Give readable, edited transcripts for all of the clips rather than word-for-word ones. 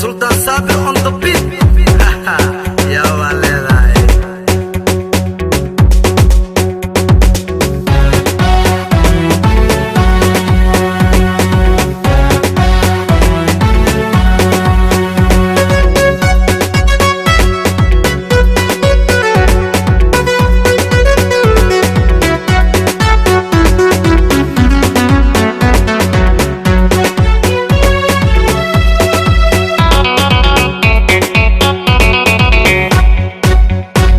Sultan Sabir on the beat. Yaa waa leedahay.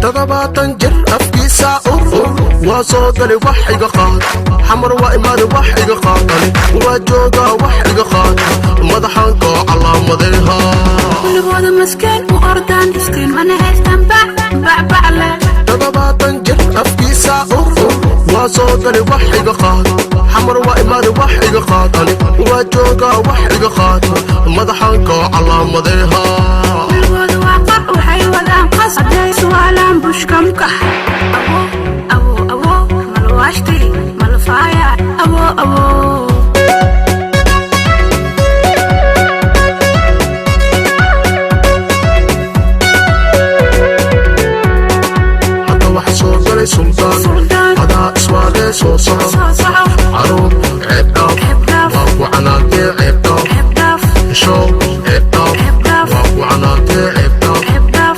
70 jir afkiisa ur waa soo gali, wax iga qaad. Xamar waa imaada, wax iga qaadani, waa joogaa, wax iga qaad. Madaxaanka calaamadeeha. Kulligooda maskeen u ordaan, iskiin mana haystaan, bac bacbacle. 70 jir afkiisa ur waa soo gali, wax iga qaad. Xamar waa imaada, wax iga qaadani, waa joogaa, wax iga qaad. Madaxaanka calaamadeeha. Kulligooda waa qac, waxay wadaan qas, hadday su'aalaan bushkamkax. Abo abo abo, malwaashti malfaaya, abo abo. Hadda waxa soo galay suldaan. Suldaan. Adaa iswaalee, soo soco. Soo soco. Caruur ceebdhaaf. Ceeb dhaaf. Waa ku canaantee, ceebdhaaf. Ceeb dhaaf. Heshow, ceebdhaaf. Ceeb dhaaf. Waa ku canaantee, ceebdhaaf. Ceeb dhaaf.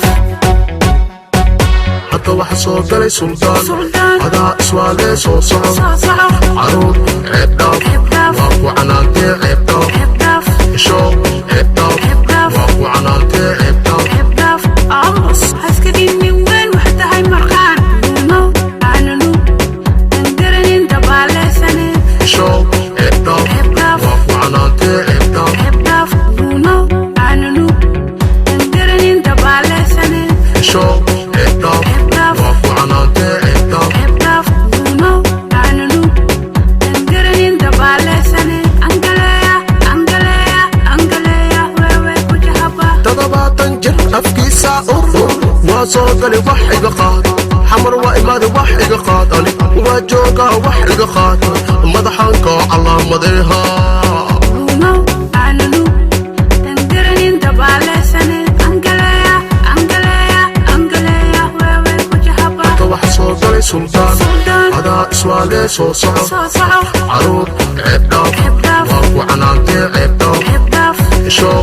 Hadda waxa soo galay suldaan. Suldaan. Adaa iswaalee, soo soco. Soo soco. Caruur ceebdhaaf. Ceeb dhaaf. Waa ku canaantee, ceebdhaaf. Ceeb dhaaf. Heshow, ceebdhaaf. Ceeb dhaaf. Waa ku canaantee, ceebdhaaf. Ceeb dhaaf. Aamus haska dhinin weyn, waxa tahay marqaan nuunow aananu angaranin dabaaleysane. Heshow, ceebdhaaf. Ceeb dhaaf. Waa ku canaantee, ceebdhaaf. Ceeb dhaaf. Nuunow aananu angaranin dabaaleysane. Heshow, ceebdhaaf. Ceeb dhaaf. Waa ku canaantee, ceebdhaaf. Ceeb dhaaf. Nuunow aananu angaranin dabaaleysane. Angaleya, angaleya, angaleya, wewe kujahaba. 70 jir afkiisa ur waa soo gali, wax iga qaad. Xamar waa imaada, wax iga qaad. Ani waa joogaa, wax iga qaad. Madaxaanka calaamadeeha. Nuunow aananu angaranin dabaaleysane. Angaleya, angaleya, angaleya, wewe kujahaba. Hadda waxa soo galay suldaan. Suldaan. Adaa iswaalee, soo soco. Soo soco. Caruur ceebdhaaf. Ceeb dhaaf. Waa ku canaantee, ceebdhaaf. Ceeb dhaaf. Heshow.